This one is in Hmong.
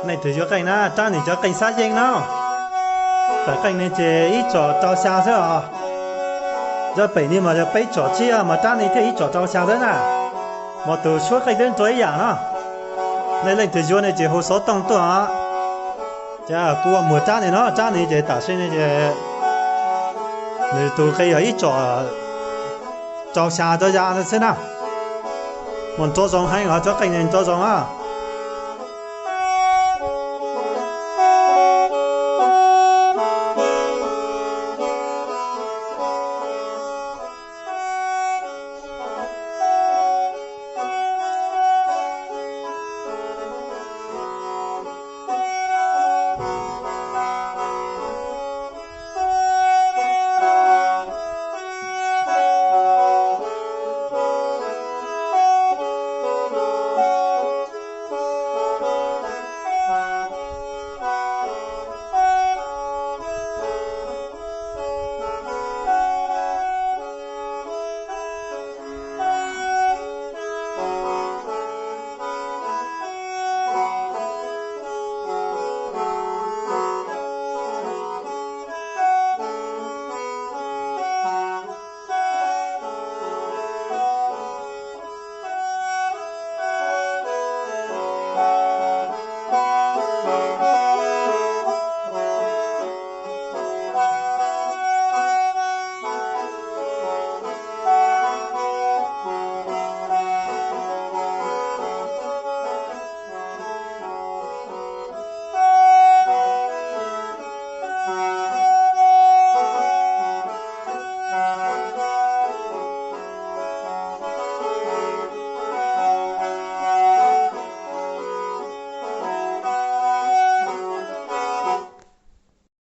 Leej twg yuav qeej na, rab ni cov qeej xab yeej no. Pem qeej ne ces ib tsom rau xya xwb os. Cov pem ni mas yog peb tsom tsib, mas rab ni thiaj ib tsom rau xya xwb na. Mas tus suab qeej twb nrua ib yam no. Nej leej twg yuav ne ces hu xov tooj tuaj. Ces kuv ua muag rab ni no, rab ni ces tam sim ne ces nws tus qe yog ib tsom rau xya rau ya xwb na. Mas nrua zoo heev os, cov qeej ne nrua zoo.